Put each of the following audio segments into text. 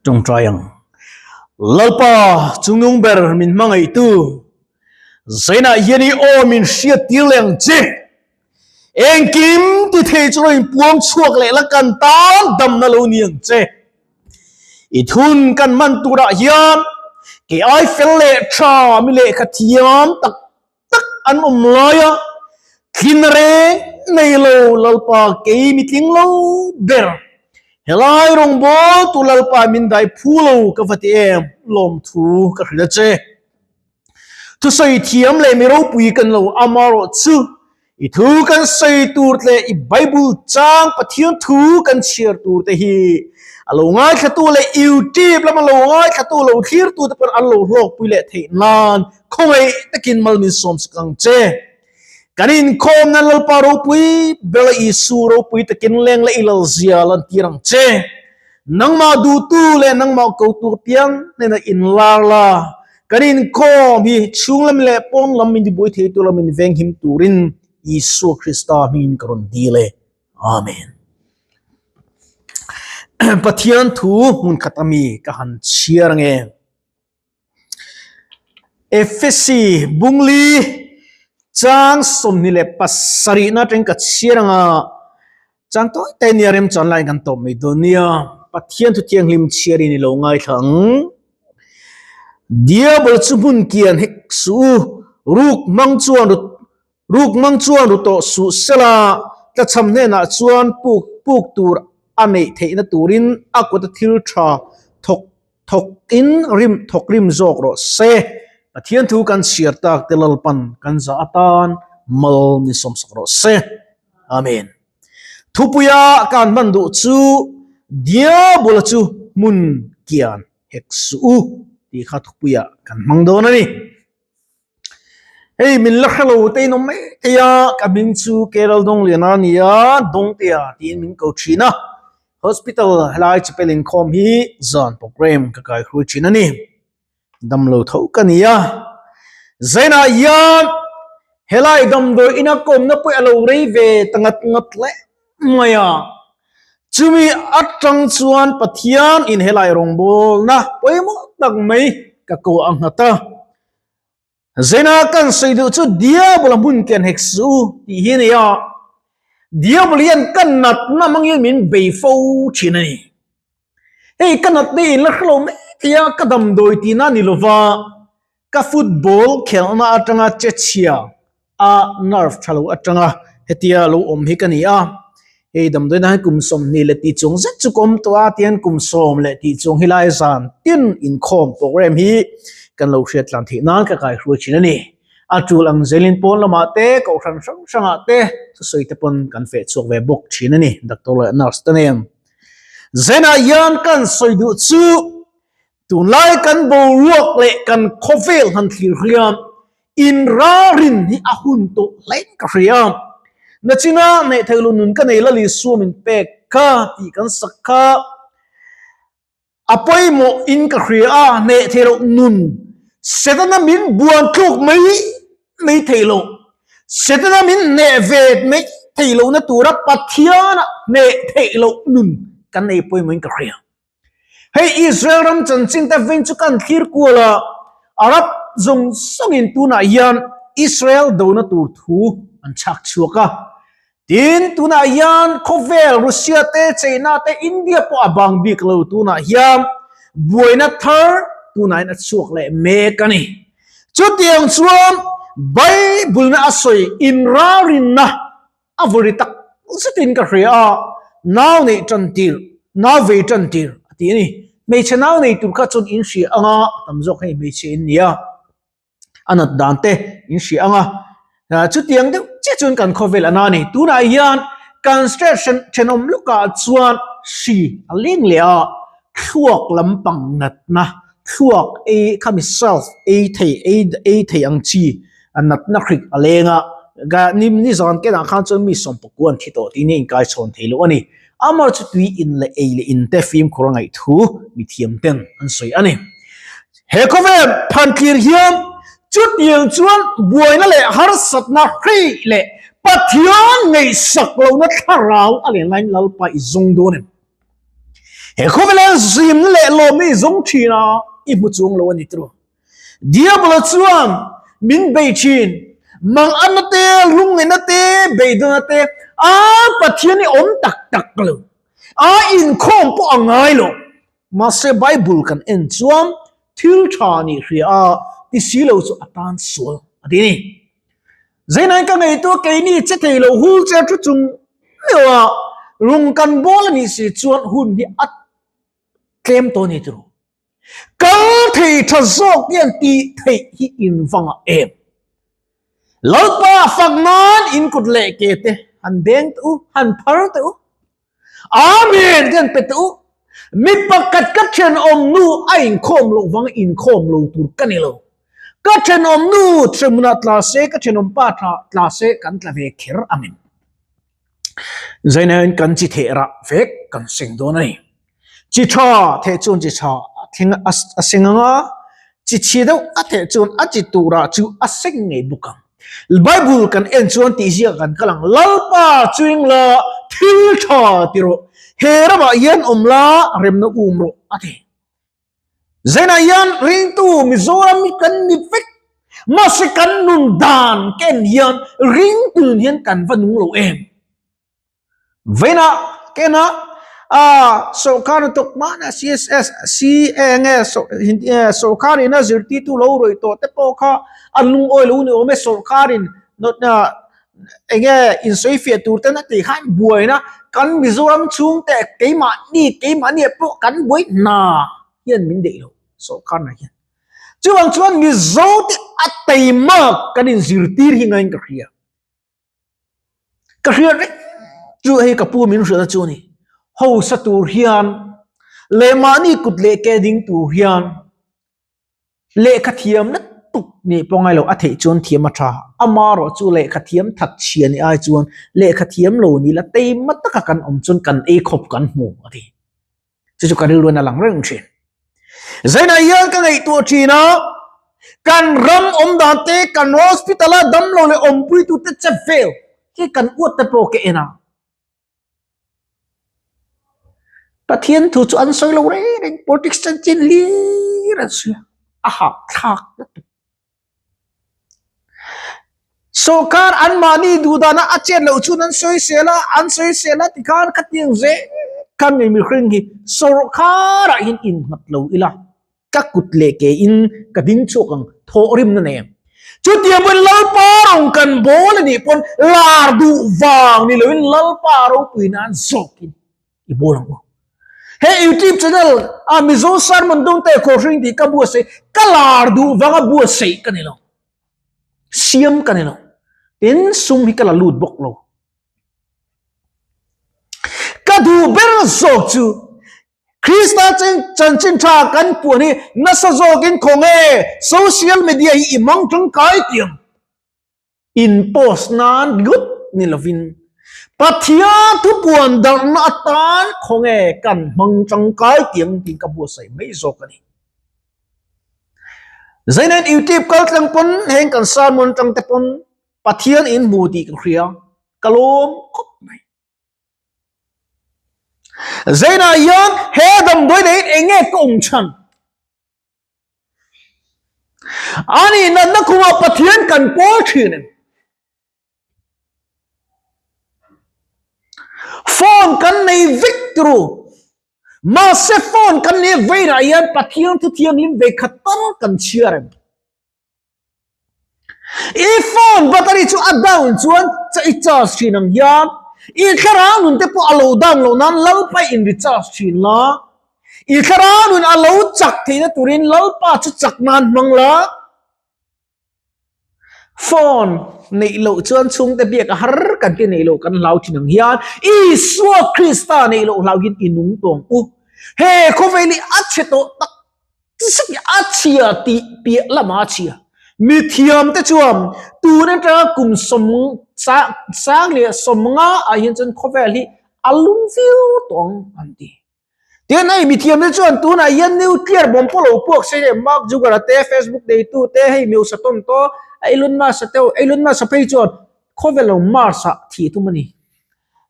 Tawngtai ang. Lalpa chungnung ber min hmangaihtu Zainah hian i aw min hriat tir leh ang che. Engkim ti thei chu rawn inpuang chhuak leh la kan tan damna lo ni ang che. I thun kan hman turah hian kei ai fel leh tha mi lehkha thiam tak tak an awm lai a, tlin reng nei lo Lalpa kei mi tling lo ber. Helai rawngbawltu Lalpa min dai phu lo ka va ti em, lawmthu ka hrilh a che. Thusawi thiam leh mi ropui kan lo amarawh chu i thu kan sawi tur leh i Bible chang Pathian thu kan chhiar tur te hi a lo ngaithlatu leh YouTube lama lo ngaithlatu lo thlirtu te pawn an lo hlawkpui leh theih nan khawngaih takin mal min sawm sak ang che. Kan inkhawmna Lalpa ropui ber leh Isu ropui takin leng leh i lalzia lantir ang che. Nangmah duhtu leh nangmah kotu apiang hnenah inlar la, kan inkhawm hi chhung lam leh pawn lam min tibuai thei tur lam min venghim turin Isua Krista hmingin ka rawn dil e. Amen. Pathian thu hmun khat ami ka han chhiar ange. Efesi Bungli chang 27 na atangin ka chhiar anga chang tawi te nia remchan laiin kan tawp mai dawn nia. Pathian thu thianghlim chhiarin i lo ngaithla ang. Diabol chu hmun kian hek suh u, ruk hmang chuan ruk hmang chuan ru tawh suh sela, tlachham hnenah chuan puk puk tur a neih theihna turin a kuta thil tha thawk Thawk in rim thawk rim zawk rawh se. Pathian thu kan chhiar tak te Lalpan kan zah atan mal min sawmsak rawh se. Amen. Thupuia kan hman duh chu Diabola chu hmun kian hek suh u tih kha thupuia kan hmang dawn a ni. Hei min la hrelo te in awm mai thei a, ka hming chu Kerala Dawngliana a ni a, Dawngtea tiin min ko thin a, hospital helai chapel inkhawm hi zan program ka kai hrui thin a ni, damlo tho ka ni a, Zainah hian helai damdawi ina kawmna pawh a lo rei ve ta ngat ngat hle mai a, chumi atang chuan Pathian in helai rawngbawlna pawimawh tak mai ka ko a nghat a. Zena kan sawi duh chu Diabol a hmun ken hek suh u tih hi a ni a, Diabol hian ka natna hmangin min bei fo thin a ni. Hei ka natna in la hrelo mai thei a, ka damdawi tihna a ni lova, ka football khelhna atanga che chhia a nerve tha lo atanga hetia lo awm hi ka ni a, hei damdawiin ah hian kum 20 leh tih chung zet chu ka awm tawh a tihian kum 10 leh tih chung hi lai zan tin inkhawm program hi kan lo hriat tlan theih nan ka kaihruai thin a ni. A tul ang zelin pawn lamah te kohhran hrang hrangah te thusawi te pawn kan feh chhuak ve bawk thin a ni doctor leh nurse te nen. Zenah hian kan sawi duh chu Tunlai kan boruak leh kan khawvel han thlir hian inrarin hi a hun tawh hlein ka hria. Nachina neih theih lo nun ka nei la Isua min pek kha tih kan sak kha a pawimawh in ka hria a, hneh theih loh nun Setana min buan tluk mai mai theih loh, Setana min hneh ve mai theih lohna tura Pathiana hneh theih loh nun kan nei pawimawh in ka hria. Hei Israel ram chanchin te veng chu kan thlir kual a, Arab zawng zawngin tunah hian Israel dona tur thu an chhak chhuak a. Tin, tunah hian khawvel Russia te, China te, India pawh a bang bik lo tunah hian buaina thar tunah hian a chhuak leh mek a ni. Chutiang chuan Bible na a sawi inrarinna A vawri tak zetin ka hria a, nau neih tan tir, nau vei tan tir a ti a ni. Hmeichhe nau nei tur kha chuan in hria anga, a tam zawk hei hmeichhe in nia, a nat dan te in hria anga, chutiang deuh chiah chuan kan khawvel a na a ni. Tunah hian kan state thenawm lukah chuan hri a leng leh a, thluak lampang natna, thluak ei khami self ei thei ei ei thei ang chi a natna hrik a leng a, ga ni ni zan kenah khan chuan mi sawmpakua an thi tawh tih nia inkai chhawn thei loh a ni. Amar chu tui in leh ei leh in te fimkhur a ngaih thu mithiam ten an sawi a ni. He khawvel phanthlir hian chutiang chuan buaina leh harsatna hri leh Pathian ngaihsak lohna thlarau a len laiin Lalpa i zawng dawn em? He khawvela zimna leh lawmna i zawng thin a, i hmu chuang lo a ni tiraw? Diabolo chuan min bei thin, manganna te, lungngaihna te, beidawna te, a Pathian i awm tak tak lo, a inkhawm pawh a ngai lo. Mahse Bible kan en chuan thil tha nih hria a, ti si lo chu a tan sual a ti a ni. Zeinain ka ngaihtuah keini che thei lo hul che thu chung meuh a, rung kan bawl a nih si chuan hun hi a tlem tawh a ni tiraw? Kal thei tha zawk hian tih theih hi in va ngah em? Lalpa fak nan in kut leh ke te han beng teh u, han phar teh u. Amen te han pe teh u. Mi pakhat ka thenawm nu a inkhawm loh vang inkhawm lo tur ka ni lo. Ka thenawm nu hremhmunah tla se, ka thenawm pa tla se kan tla ve kher ang em? Zainain kan chi theh rah vek kan seng dawn a ni. Chi tha theh chuan chi tha a thleng a seng ang a, chi chhia deuh a theh chuan a chi turah chu a seng ngei bawk ang. Bible kan en chuan tih ziak kan kal ang, Lalpa chuing la thil tha ti rawh, he ramah hian awm la remna um rawh a ti. Zainah hian ringtu Mizoram hi kan ni vek, mahse kan nun dan ken hian ringtu nun hian kan va nung lo em? Vainah kena a sorkar hnathawk hmana CSS CA nge sorkarin a zirtirtu lo rawih tawh te pawh kha an lungawi lo ni awm e sorkarin enge insawi fiah tur ten a tih khan buaina kan Mizoram chhungte keimahni keimahni ah pawh kan buai hna hian min deih lo sawrkar na hian chuvang chuan Mizo te a teimak kan inzirtir hi ngain ka hria ka hria reng chu hei ka pu min hrilh na chu a ni hausa tur hian leh mahni kut leh ke ding tur hian Lehkha thiam na tuk nih pawh ngai lo, a theih chuan thiam a tha. Amarawh chu lehkha thiam that chhia nih ai chuan lehkha thiam lo nih la teima taka kan awm chuan kan ei khawp kan hmu a ti. Chu chu ka rilruin a lang reng thin. Zainah hian ka ngaihtuah thin a, kan ram awm dan te, kan hospital a damlo leh awmpuitute che vel hi kan uat te pawh ka en a. Pathian thu chu an sawi lo reng reng politics chanchin hlir an sawi a, a hahthlak lutuk. Sawrkar anmahni duh dana a chet loh chuan an sawi sel a, an sawi sel a tikhan khatiang zel khan ngei mihring hi sawrkarah hian innghat lo ila. Ka kut leh ke in ka ding chhuak ang thawh rimna nei ang. Chutiang pawn Lalpa rawng kan bawl a nih pawn lar duh vang ni loin Lalpa ropui nan zawkin i bawl ang u. He YouTube channel a Mizo Sermon Dawngte Khawhring tih ka buatsaih ka lar duh vanga buatsaih ka ni lo. Siam ka ni lo. Tin sum hi ka la lut bawk lo. Ka duh ber zawk chu Krista chanchin tha kan puan hi nasa zawkin khawnge social media hi i hmang tangkai tiang in post nan ringawt ni lovin Pathian thupuan darhna atan khawnge kan hmang tangkai tiang tiin ka buatsaih mai zawk a ni. Zainen YouTube kal tlang pawn heng kan sermon tang te pawn Pathian in hmu tih ka hria ka lawm khawp mai. Zainah hian he damdawi nei in enge ka awm chhan? Ani natna khumah Pathian kan pawl thin em? Phone kan nei vek turu. Mahse phone kan nei veinah hian Pathian thu thianghlim ve khat tal kan chhiar em? I phone battery chu a down chuan cha i charge thin ang hian i thlarau nun te pawh a lo down loh nan Lalpa in recharge thin la, i thlarau nun a lo chak theihna turin Lalpa chu chak nan hmang la. Phone neih loh chuan chhungte biak a har kan ti neih loh kan hlau thin ang hian Isua Krista neih loh hlau hian i nung tawng u. He khawvel hi a chhe tawh tak A chhia tih piah lama a chhia. Mithiam te chuan tun atanga kum sang leh 50 ah hian chuan khawvel hi a lum viau tawh ang an ti. Tin hei mithiam te chuan tunah hian nuclear bomb pawh lo puak se hei Mark Zucker-a te Facebook neitu te hei Miusa tawn tawh Elon Musk-a te Elon Musk-a phei chuan khawvel lo Mars-ah thih tum a ni.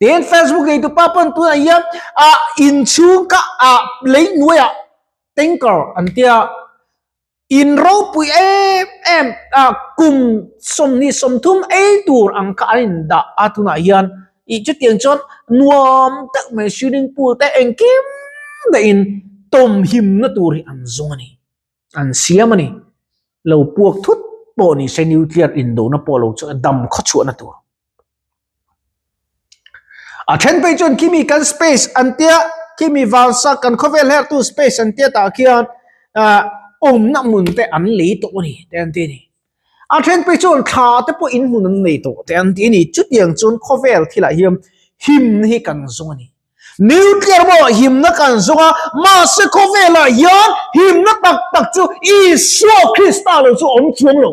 Tin Facebook nei tu pa pawn tunah hian a inchhung ka a lei hnuaiah tanker an tia in ropui em em a kum 20 30 ei tur ang kha an in dah a tunah hian ih chutiang chuan nuam tak mai swimming pool te engkim dahin tawmhimna tur hi an zawng a ni. An siam a ni. Lo puak thut pawh ni se nuclear indona pawh lo chu dam khaw chhuahna tur. A then phei chuan khimi kan space an tia khimi vansa kan khawvel hertu space an tia tah khian awmna hmun te an lei tawh a ni te an ti a ni. A then phei chuan thla te pawh in hmun an nei tawh te an ti a ni. Chutiang chuan khawvel thilah hian himna hi kan zawng a ni. Nuclear maw himna kan zawng a, mahse khawvelah hian himna tak tak chu Isua Krista lo chu awm chuang lo.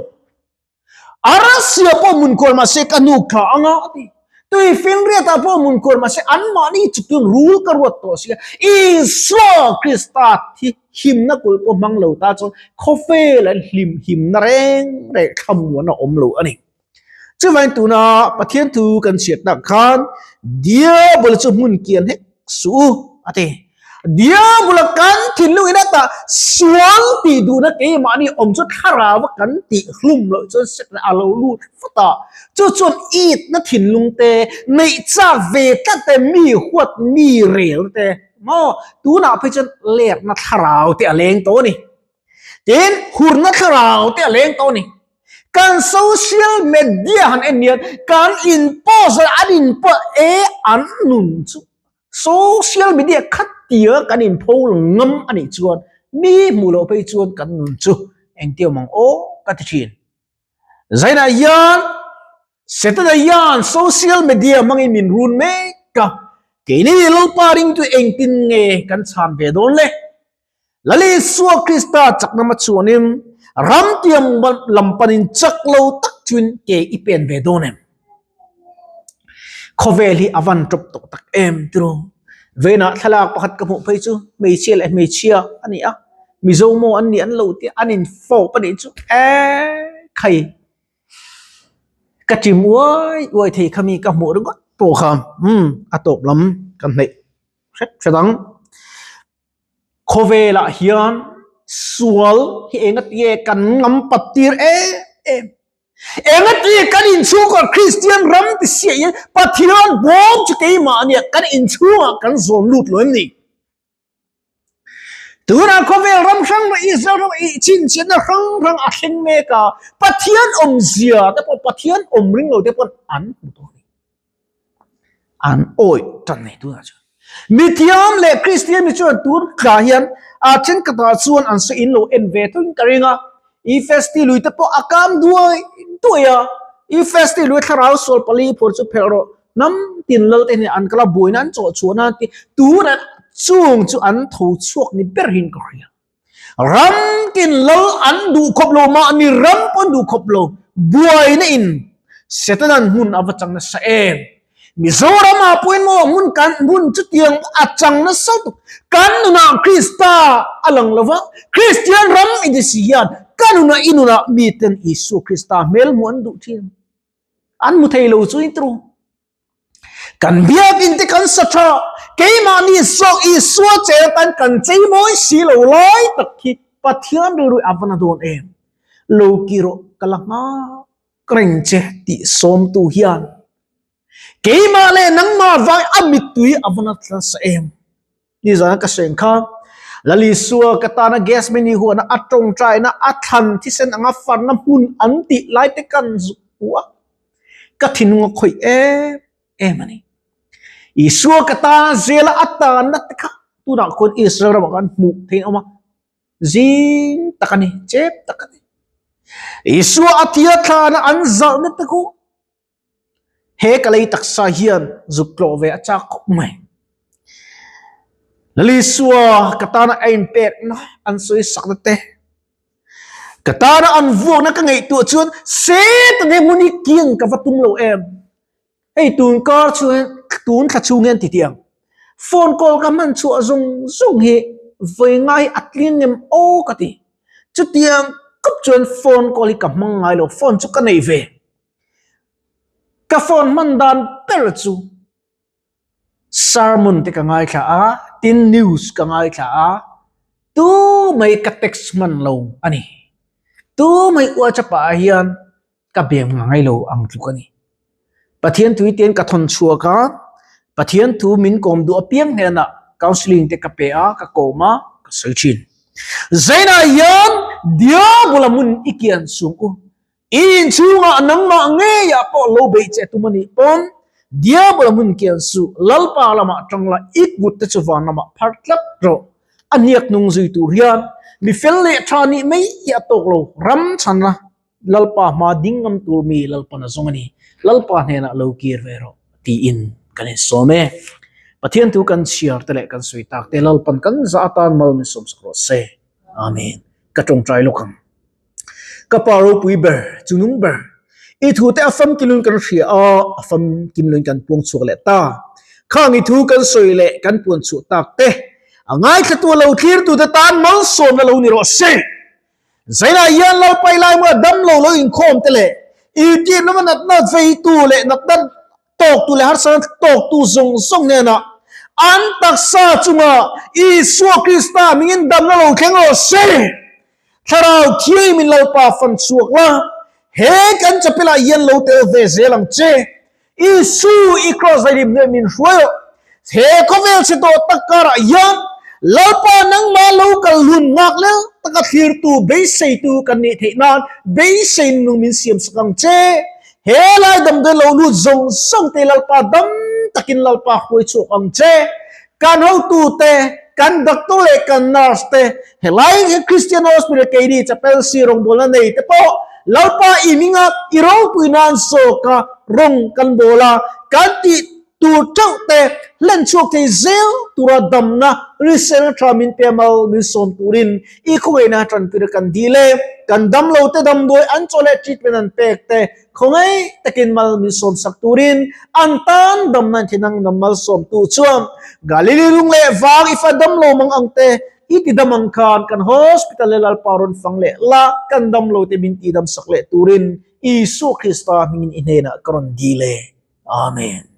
A Russia pawh mun kual mahse ka hnuk thla anga a ti. Tui finriatah pawh mun kual mahse anmahni chuk tun rul ka ruat tawh si a. Isua Krista thi himna kulh pawh hmang lo ta chuan khawvel an hlim himna reng reng thlamuan a awm lo a ni. Chuvain tuna Pathian thu kan chhiat tak khan Diabol chu hmun kian hek suh u a ti. Diabola kan thinlung in ata sual tih duhna keimahni awm chu thlarau a kan tih hlum loh chuan Satan a lo lut fat a. Chu chuan itna thinlung te, neih chak ve tlat te, mi huat mi rel te maw tunah phei chuan letna thlarau te a leng tawh a ni. Tin, hurna thlarau te a leng tawh a ni. Kan social media han en hian kan in post a an in post e an nun chu social media khat tia kan in pho ngam a nih chuan mi hmuh loh phei chuan kan nun chu engtiang mang aw ka ti thin. Zainah hian Setana hian social media hmangin min run mek a, keini Lalpa ringtu engtin nge kan chhan ve dawn le? Lal Isua Krista chakna hma chuanin ramtiam lam panin chak lo tak chuin ke i pen ve dawn em? Khawvel hi a van tawp tawh tak em tiro. Venah thlalak pakhat ka hmuh phei chu hmeichhia leh hmeichhia a ni a, Mizo maw an nih an lo tih an infawp a nih chu eee khai. Ka ṭim uai uai thei kha mi ka hmuh ringawt pawh kha umm a tawp lam ka hnaih hret hret ang. Khawvelah hian sual hi eng a ti e kan ngam pat tir em em. Eng a ti e kan inchhungkaw Kristian ram ti siah hian Pathian bawm chu keimah ania kan inchhungah kan zawn lut lo em ni? Tunah khawvel ram hrang hrang Israel ram i chhinchhiatna hrang hrang a thleng mek a, Pathian awmzia te pawh Pathian awm ring lo te pawh an hmu tawh a ni. An awih tan nei tunah chuan. Mithiam leh Kristian mi chuan tun tla hian a thenkhatah chuan an sawi in lo en ve thung ka ring a, Efesti lui te pawh a kam duai duai a, Efesti lui thlarau sual pali phur chu phelh rawh Hnam tin lal te hian an kal a, buaina an chawh chhuah nan ti tunah chung chu an tho chhuak ni ber hian ka hria. Ram tin lal an duh khawp lo, mahni ram pawh an duh khawp lo, buaina in Setanan hmun a va chang nasa em. Mizoram ah pawhin maw hmun kan hmun chutiang a chang nasa tuk. Kan nunah Krista a lang lo va, Kristian ram i ti si hian ka nunah i nunah miten Isua Krista hmel hmuh an duh thin. An hmu thei lo chu in tru. Kan biakin te kan sa tha, keimahni zawk Isua che atan kan chei mawi si lo lai tak hi Pathian rilru a va na dawn em. Lo ki rawh ka la nghak reng che tih sawmtu hian keimah leh nangmah vang a mittui a va na nasa em. Nizan ka seng kha Lal Isua ka tana Gethsemane huana a tawngtaina a thlan thisen anga farna hmun an tih lai te kan zuk hmu a, ka thinlung a khawih em em a ni. Isua ka tana zela a tanna te kha tunah khuan Israel ramah khan hmuh theih a awm a, zing tak a ni, chep tak a ni. Isua a thia thlana an zalhna te khu He ka lei taksa hian zuk tlawh ve a chak khawp mai. Lalisua ka tana a inpekna an sawi sakna te, ka tana an vuakna ka ngaihtuah chuan Satan he hmun hi kiang ka va tum lo em. Hei tun kar chhung tun thla chhung hian ti tiang. Phone call ka hman chhuah zawng zawng hi vawi ngai a tling em aw ka ti. Chutiang khawp chuan phone call hi ka hmang ngai lo, phone chu ka nei ve. Ka phone hman dan ber chu. Sermon te ka ngaithla a, tin news ka ngaithla a, tu mai ka text hman lo a ni. Tu mai WhatsApp ah hian ka bem ngai lo ang tluk a ni. Pathian tui ten ka thawn chhuak a, Pathian thu min kawm duh apiang hnenah counselling te ka pe a, ka kawm a, ka sawi thin. Zainah hian Diabula hmun i kian sung u. I inchhungah nangmah ngeiah pawh lo beih che tum a nih pawn Diabula hmun kian suh, Lalpa lamah tang la i kut te chu van lamah phar tlat rawh. A hniak hnung zui tur hian mi fel leh tha nih mai hi a tawk lo, ram chhana Lalpa hma ding ngam tur mi Lalpan a zawng a ni, Lalpa hnenah lo kir ve rawh tiin kan insawm e. Pathian thu kan chhiar te leh kan sawi tak te Lalpan kan zah atan mal min sawmsak rawh se. Amen. Ka tawngtai lawk ang. Ka pa ropui ber, chunung ber, i thu te a famkilun kan hria a, a famkimlun kan puang chhuak leh ta. Khang i thu kan sawi leh kan puan chhuah tak te, a ngaithlatu a lo thlirtute tan malsawmna lo ni rawh se. Zainah hian Lalpai laimu a damlo lo inkhawm te leh intirna va natna veitu leh natna tawktu leh harsatna tawktu zawng zawng hnenah an taksa chunga Isua Krista mingin damna lo thleng rawh se. Thlarau Thianghlim Lalpa fan chhuak la, he kan chapel ah hian lo tel ve zel ang che. Isu i kraws daihlim hnuai min hruai rawh. He khawvel chhe tawh tak karah hian Lalpa nangmah lo kal hun nghak lel taka thlirtu beiseitu kan nih theih nan beisei nung min siam sak ang che. He lai damdawi lo lut zawng zawng te Lalpa dam takin Lalpa hruai chhuak ang che. Kan hotute, kan doctor leh kan nurse te, helai hi Christian Hospital keini chapel si rawngbawlna nei te pawh Lalpa i hminga i ropui nan zawka rawng kan bawl a, kan tih tur theuh te hlen chhuak thei zel tura damna hriselna tha min pe mal min sawm turin i khawngaihna tanpuina kan dil e. Kan damlo te damdawi an chaw leh treatment an pek te Khawngaih takin mal min sawmsak turin an tan damna thinang nam malsawmtu chuan Galili lung leh vang i fa dam lo mang ang te i ti dam ang khan kan hospital leh Lalpa rawn fang leh la kan dam lo te min ti dam sak leh turin Isua Krista hmingin i hnenah ka rawn dil e. Amen.